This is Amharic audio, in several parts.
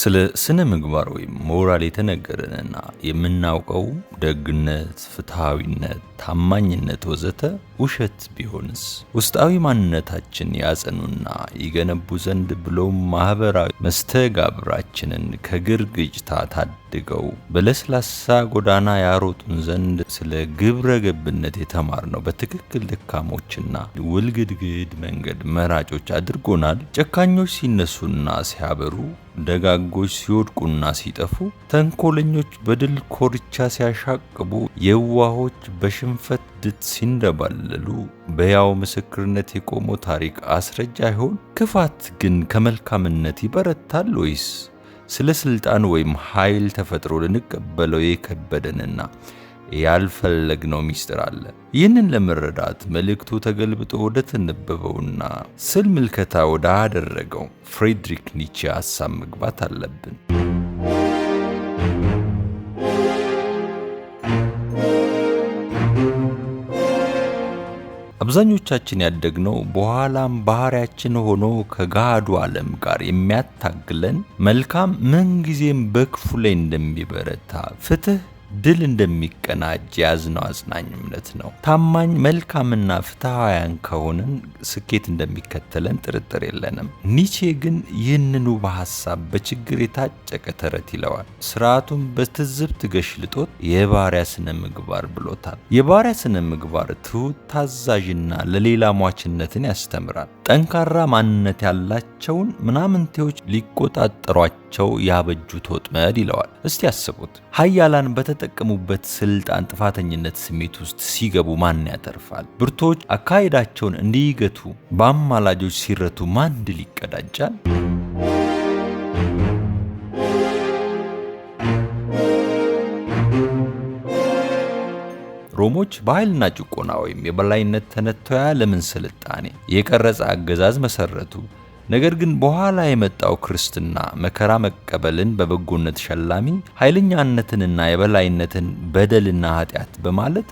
ስለ ስነ ምግባር ወይም ሞራል የተነገረንና የምናውቀው ደግነት፣ ፍትሐዊነት፣ ታማኝነት ወዘተ ውሸት ቢሆንስ? ውስጣዊ ማንነታችን ያጸኑና ይገነቡ ዘንድ ብሎም ማህበራዊ መስተጋብራችንን ከግርግጭታ ታድገው በለስላሳ ጎዳና ያሮጡን ዘንድ ስለ ግብረ ገብነት የተማርነው በትክክል ደካሞችና ውልግድግድ መንገድ መራጮች አድርጎናል። ጨካኞች ሲነሱና ሲያበሩ፣ ደጋጎች ሲወድቁና ሲጠፉ፣ ተንኮለኞች በድል ኮርቻ ሲያሻቅቡ፣ የዋሆች በሽንፈት ድጥ ሲንደባለሉ በያው ምስክርነት የቆመው ታሪክ አስረጃ አይሆን? ክፋት ግን ከመልካምነት ይበረታል ወይስ ስለ ስልጣን ወይም ኃይል ተፈጥሮ ልንቀበለው የከበደንና ያልፈለግነው ሚስጥር አለ? ይህንን ለመረዳት መልእክቱ ተገልብጦ ወደ ተነበበውና ስል ምልከታ ወደ አደረገው ፍሬድሪክ ኒቼ ሐሳብ መግባት አለብን። አብዛኞቻችን ያደግነው በኋላም ባህሪያችን ሆኖ ከገሃዱ ዓለም ጋር የሚያታግለን መልካም ምንጊዜም በክፉ ላይ እንደሚበረታ፣ ፍትህ ድል እንደሚቀናጅ የያዝነው አጽናኝ እምነት ነው። ታማኝ፣ መልካምና ፍትሐውያን ከሆንን ስኬት እንደሚከተለን ጥርጥር የለንም። ኒቼ ግን ይህንኑ በሐሳብ በችግር የታጨቀ ተረት ይለዋል። ስርዓቱን በትዝብት ገሽልጦት የባሪያ ስነ ምግባር ብሎታል። የባሪያ ስነ ምግባር ትሁት፣ ታዛዥና ለሌላ ሟችነትን ያስተምራል። ጠንካራ ማንነት ያላቸውን ምናምንቴዎች ሊቆጣጠሯቸው ያበጁት ወጥመድ ይለዋል። እስቲ ያስቡት። ሀያላን በተጠቀሙበት ስልጣን ጥፋተኝነት ስሜት ውስጥ ሲገቡ ማን ያተርፋል? ብርቶች አካሄዳቸውን እንዲገቱ በአማላጆች ሲረቱ ማን ድል ይቀዳጃል? ሮሞች በኃይልና ጭቆና ወይም የበላይነት ተነጥተው የዓለምን ስልጣኔ የቀረጸ አገዛዝ መሰረቱ። ነገር ግን በኋላ የመጣው ክርስትና መከራ መቀበልን በበጎነት ሸላሚ፣ ኃይለኛነትንና የበላይነትን በደልና ኃጢአት በማለት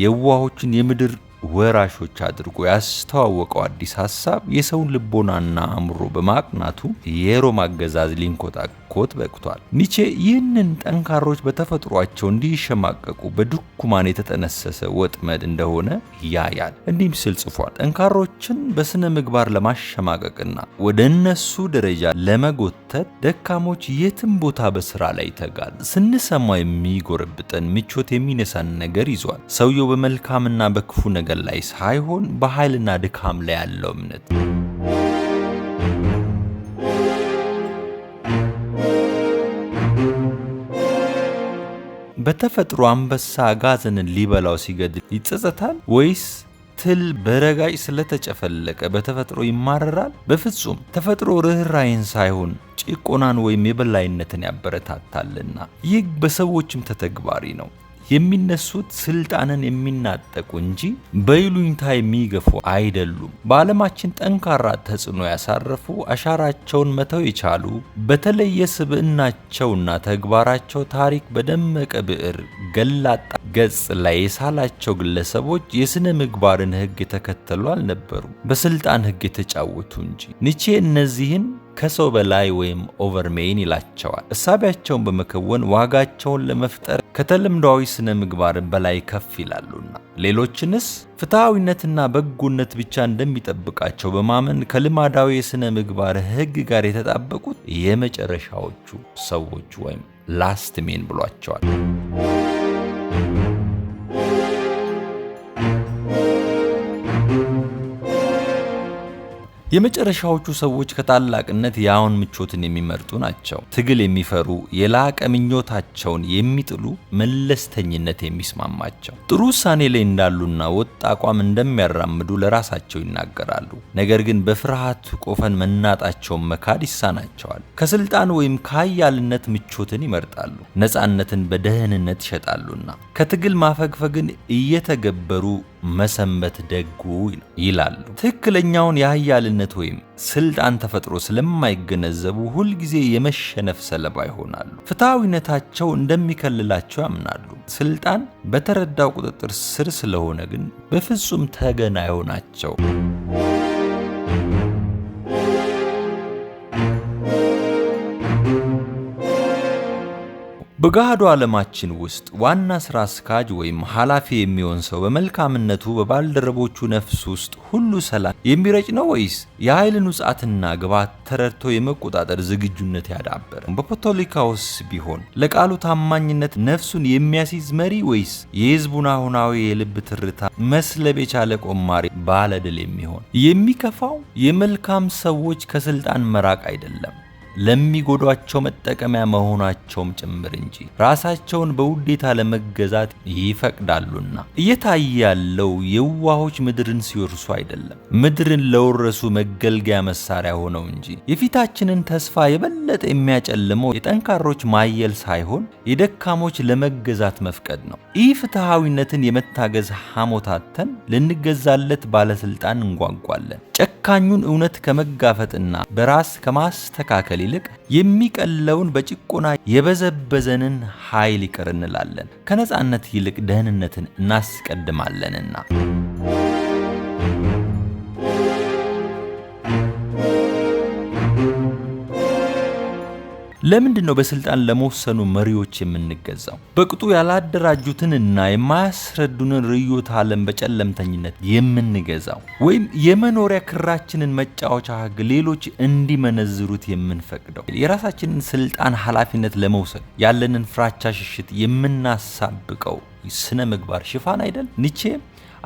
የዋሆችን የምድር ወራሾች አድርጎ ያስተዋወቀው አዲስ ሐሳብ የሰውን ልቦናና አእምሮ በማቅናቱ የሮም አገዛዝ ሊንኮታኮት በቅቷል። ኒቼ ይህንን ጠንካሮች በተፈጥሯቸው እንዲሸማቀቁ በድኩማን የተጠነሰሰ ወጥመድ እንደሆነ ያያል። እንዲህም ሲል ጽፏል። ጠንካሮችን በስነ ምግባር ለማሸማቀቅና ወደ እነሱ ደረጃ ለመጎተት ደካሞች የትም ቦታ በስራ ላይ ይተጋል። ስንሰማ የሚጎረብጠን ምቾት የሚነሳን ነገር ይዟል። ሰውየው በመልካምና በክፉ ነገር ላይ ሳይሆን በኃይልና ድካም ላይ ያለው እምነት። በተፈጥሮ አንበሳ አጋዘንን ሊበላው ሲገድል ይጸጸታል ወይስ ትል በረጋጭ ስለተጨፈለቀ በተፈጥሮ ይማረራል? በፍጹም። ተፈጥሮ ርኅራኄን ሳይሆን ጭቆናን ወይም የበላይነትን ያበረታታልና። ይህ በሰዎችም ተተግባሪ ነው። የሚነሱት ስልጣንን የሚናጠቁ እንጂ በይሉኝታ የሚገፉ አይደሉም። በዓለማችን ጠንካራ ተጽዕኖ ያሳረፉ፣ አሻራቸውን መተው የቻሉ፣ በተለየ ስብዕናቸውና ተግባራቸው ታሪክ በደመቀ ብዕር ገላጣ ገጽ ላይ የሳላቸው ግለሰቦች የስነ ምግባርን ሕግ የተከተሉ አልነበሩም፣ በስልጣን ሕግ የተጫወቱ እንጂ። ኒቼ እነዚህን ከሰው በላይ ወይም overmen ይላቸዋል። እሳቢያቸውን በመከወን ዋጋቸውን ለመፍጠር ከተለምዷዊ ስነ ምግባር በላይ ከፍ ይላሉና ሌሎችንስ ፍትሐዊነትና በጎነት ብቻ እንደሚጠብቃቸው በማመን ከልማዳዊ የስነ ምግባር ሕግ ጋር የተጣበቁት የመጨረሻዎቹ ሰዎች ወይም last men ብሏቸዋል። የመጨረሻዎቹ ሰዎች ከታላቅነት የአሁን ምቾትን የሚመርጡ ናቸው። ትግል የሚፈሩ፣ የላቀ ምኞታቸውን የሚጥሉ፣ መለስተኝነት የሚስማማቸው፣ ጥሩ ውሳኔ ላይ እንዳሉና ወጥ አቋም እንደሚያራምዱ ለራሳቸው ይናገራሉ። ነገር ግን በፍርሃት ቆፈን መናጣቸውን መካድ ይሳናቸዋል። ከስልጣን ወይም ከኃያልነት ምቾትን ይመርጣሉ። ነፃነትን በደህንነት ይሸጣሉና ከትግል ማፈግፈግን እየተገበሩ መሰንበት ደጉ ይላሉ። ትክክለኛውን የኃያልነት ወይም ስልጣን ተፈጥሮ ስለማይገነዘቡ ሁልጊዜ የመሸነፍ ሰለባ ይሆናሉ። ፍትሐዊነታቸው እንደሚከልላቸው ያምናሉ። ስልጣን በተረዳው ቁጥጥር ስር ስለሆነ ግን በፍጹም ተገን አይሆናቸው። በገሃዱ ዓለማችን ውስጥ ዋና ሥራ አስኪያጅ ወይም ኃላፊ የሚሆን ሰው በመልካምነቱ በባልደረቦቹ ነፍስ ውስጥ ሁሉ ሰላም የሚረጭ ነው ወይስ የኃይልን ውጻትና ግባት ተረድቶ የመቆጣጠር ዝግጁነት ያዳበረ? በፖለቲካውስ ቢሆን ለቃሉ ታማኝነት ነፍሱን የሚያስይዝ መሪ ወይስ የሕዝቡን አሁናዊ የልብ ትርታ መስለብ የቻለ ቆማሪ ባለድል የሚሆን? የሚከፋው የመልካም ሰዎች ከስልጣን መራቅ አይደለም፣ ለሚጎዷቸው መጠቀሚያ መሆናቸውም ጭምር እንጂ፣ ራሳቸውን በውዴታ ለመገዛት ይፈቅዳሉና። እየታየ ያለው የዋሆች ምድርን ሲወርሱ አይደለም፣ ምድርን ለወረሱ መገልገያ መሳሪያ ሆነው እንጂ። የፊታችንን ተስፋ የበለጠ የሚያጨልመው የጠንካሮች ማየል ሳይሆን የደካሞች ለመገዛት መፍቀድ ነው። ይህ ፍትሐዊነትን የመታገዝ ሐሞታተን ልንገዛለት ባለስልጣን እንጓጓለን። ጨካኙን እውነት ከመጋፈጥና በራስ ከማስተካከል ይልቅ የሚቀለውን በጭቆና የበዘበዘንን ኃይል ይቅር እንላለን። ከነጻነት ይልቅ ደህንነትን እናስቀድማለንና። ለምንድን ነው በስልጣን ለመወሰኑ መሪዎች የምንገዛው? በቅጡ ያላደራጁትንና የማያስረዱንን ርዕዮተ ዓለም በጨለምተኝነት የምንገዛው? ወይም የመኖሪያ ክራችንን መጫወቻ ሕግ ሌሎች እንዲመነዝሩት የምንፈቅደው? የራሳችንን ስልጣን ኃላፊነት ለመውሰድ ያለንን ፍራቻ ሽሽት የምናሳብቀው ስነ ምግባር ሽፋን አይደል? ኒቼ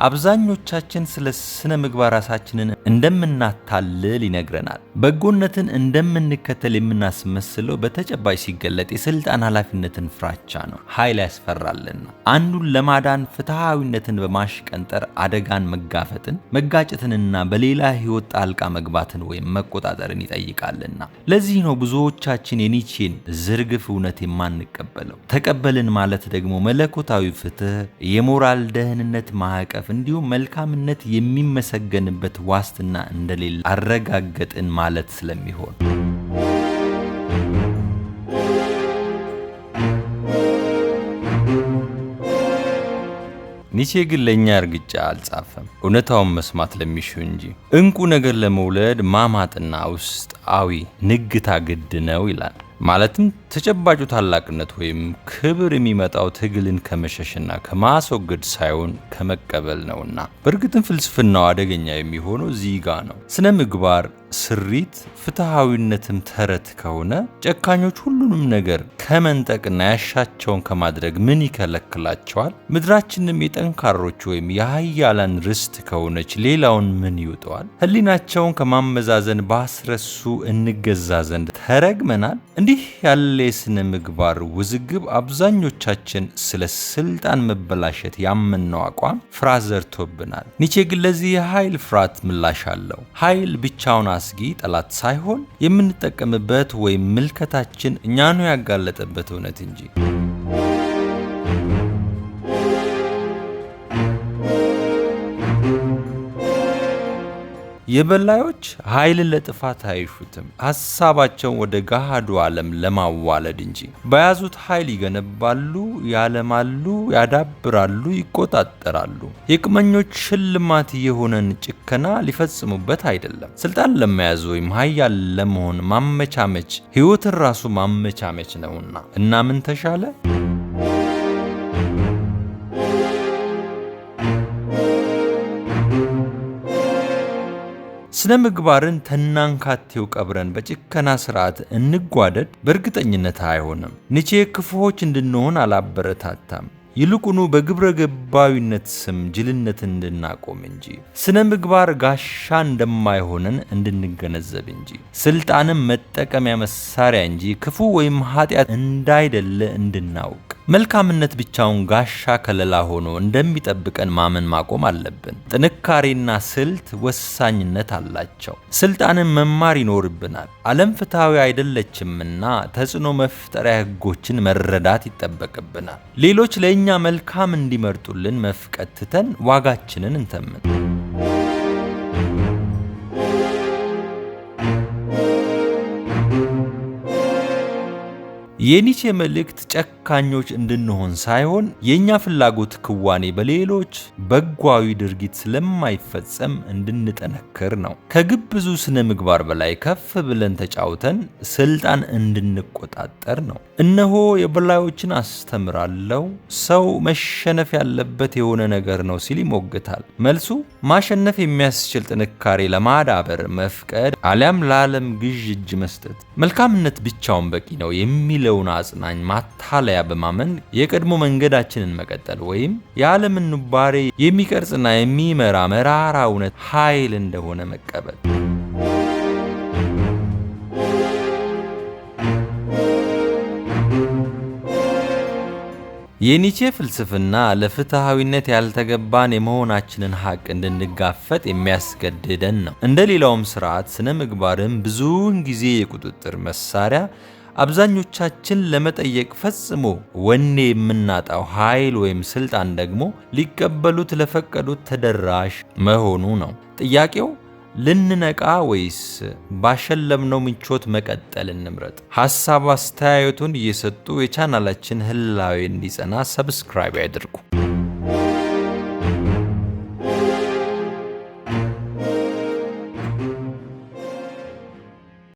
አብዛኞቻችን ስለ ስነ ምግባር ራሳችንን እንደምናታልል ይነግረናል። በጎነትን እንደምንከተል የምናስመስለው በተጨባጭ ሲገለጥ የስልጣን ኃላፊነትን ፍራቻ ነው። ኃይል ያስፈራልና አንዱን ለማዳን ፍትሐዊነትን በማሽቀንጠር አደጋን መጋፈጥን፣ መጋጨትንና በሌላ ሕይወት ጣልቃ መግባትን ወይም መቆጣጠርን ይጠይቃልና። ለዚህ ነው ብዙዎቻችን የኒቼን ዝርግፍ እውነት የማንቀበለው። ተቀበልን ማለት ደግሞ መለኮታዊ ፍትህ፣ የሞራል ደህንነት ማዕቀፍ እንዲሁም መልካምነት የሚመሰገንበት ዋስትና እንደሌለ አረጋገጥን ማለት ስለሚሆን። ኒቼ ግን ለእኛ እርግጫ አልጻፈም፣ እውነታውን መስማት ለሚሹ እንጂ። እንቁ ነገር ለመውለድ ማማጥና ውስጣዊ ንግታ ግድ ነው ይላል። ማለትም ተጨባጩ ታላቅነት ወይም ክብር የሚመጣው ትግልን ከመሸሽና ከማስወገድ ሳይሆን ከመቀበል ነውና። በእርግጥም ፍልስፍናው አደገኛ የሚሆነው እዚህ ጋ ነው። ስነ ምግባር ስሪት ፍትሐዊነትም ተረት ከሆነ ጨካኞች ሁሉንም ነገር ከመንጠቅና ያሻቸውን ከማድረግ ምን ይከለክላቸዋል? ምድራችንም የጠንካሮች ወይም የሀያላን ርስት ከሆነች ሌላውን ምን ይውጠዋል? ሕሊናቸውን ከማመዛዘን ባስረሱ እንገዛ ዘንድ ተረግመናል። እንዲህ ያለ የስነ ምግባር ውዝግብ አብዛኞቻችን ስለ ስልጣን መበላሸት ያመንነው አቋም ፍርሃት ዘርቶብናል። ኒቼ ግን ለዚህ የኃይል ፍርሃት ምላሽ አለው። ኃይል ብቻውን አስጊ ጠላት ሳይሆን የምንጠቀምበት ወይም ምልከታችን እኛኑ ያጋለጠበት እውነት እንጂ። የበላዮች ኃይልን ለጥፋት አይሹትም፣ ሐሳባቸውን ወደ ገሃዱ ዓለም ለማዋለድ እንጂ። በያዙት ኃይል ይገነባሉ፣ ያለማሉ፣ ያዳብራሉ፣ ይቆጣጠራሉ። የቅመኞች ሽልማት የሆነን ጭከና ሊፈጽሙበት አይደለም። ስልጣን ለመያዝ ወይም ኃያል ለመሆን ማመቻመች ሕይወትን ራሱ ማመቻመች ነውና። እና ምን ተሻለ? ስነ ምግባርን ተናንካቴው ቀብረን በጭከና ስርዓት እንጓደድ? በእርግጠኝነት አይሆንም። ኒቼ ክፉዎች እንድንሆን አላበረታታም። ይልቁኑ በግብረ ገባዊነት ስም ጅልነትን እንድናቆም እንጂ፣ ስነ ምግባር ጋሻ እንደማይሆነን እንድንገነዘብ እንጂ፣ ስልጣንም መጠቀሚያ መሳሪያ እንጂ ክፉ ወይም ኃጢአት እንዳይደለ እንድናውቅ፣ መልካምነት ብቻውን ጋሻ ከለላ ሆኖ እንደሚጠብቀን ማመን ማቆም አለብን። ጥንካሬና ስልት ወሳኝነት አላቸው። ስልጣንን መማር ይኖርብናል። ዓለም ፍትሐዊ አይደለችምና ተጽዕኖ መፍጠሪያ ሕጎችን መረዳት ይጠበቅብናል። ሌሎች ለእኛ መልካም እንዲመርጡልን መፍቀድ ትተን ዋጋችንን እንተምን። የኒቼ መልእክት ጨካኞች እንድንሆን ሳይሆን የእኛ ፍላጎት ክዋኔ በሌሎች በጓዊ ድርጊት ስለማይፈጸም እንድንጠነክር ነው። ከግብዙ ስነ ምግባር በላይ ከፍ ብለን ተጫውተን ስልጣን እንድንቆጣጠር ነው። እነሆ የበላዮችን አስተምራለሁ፣ ሰው መሸነፍ ያለበት የሆነ ነገር ነው ሲል ይሞግታል። መልሱ ማሸነፍ የሚያስችል ጥንካሬ ለማዳበር መፍቀድ አሊያም ለዓለም ግዥ እጅ መስጠት። መልካምነት ብቻውን በቂ ነው የሚለውን አጽናኝ ማታለያ በማመን የቀድሞ መንገዳችንን መቀጠል ወይም የዓለምን ኑባሬ የሚቀርጽና የሚመራ መራራ እውነት ኃይል እንደሆነ መቀበል። የኒቼ ፍልስፍና ለፍትሐዊነት ያልተገባን የመሆናችንን ሀቅ እንድንጋፈጥ የሚያስገድደን ነው። እንደ ሌላውም ስርዓት ስነ ምግባርም ብዙውን ጊዜ የቁጥጥር መሳሪያ፣ አብዛኞቻችን ለመጠየቅ ፈጽሞ ወኔ የምናጣው ኃይል ወይም ስልጣን ደግሞ ሊቀበሉት ለፈቀዱት ተደራሽ መሆኑ ነው። ጥያቄው ልንነቃ ወይስ ባሸለምነው ምቾት መቀጠል እንምረጥ? ሐሳብ አስተያየቱን እየሰጡ የቻናላችን ህላዌ እንዲጸና subscribe ያድርጉ።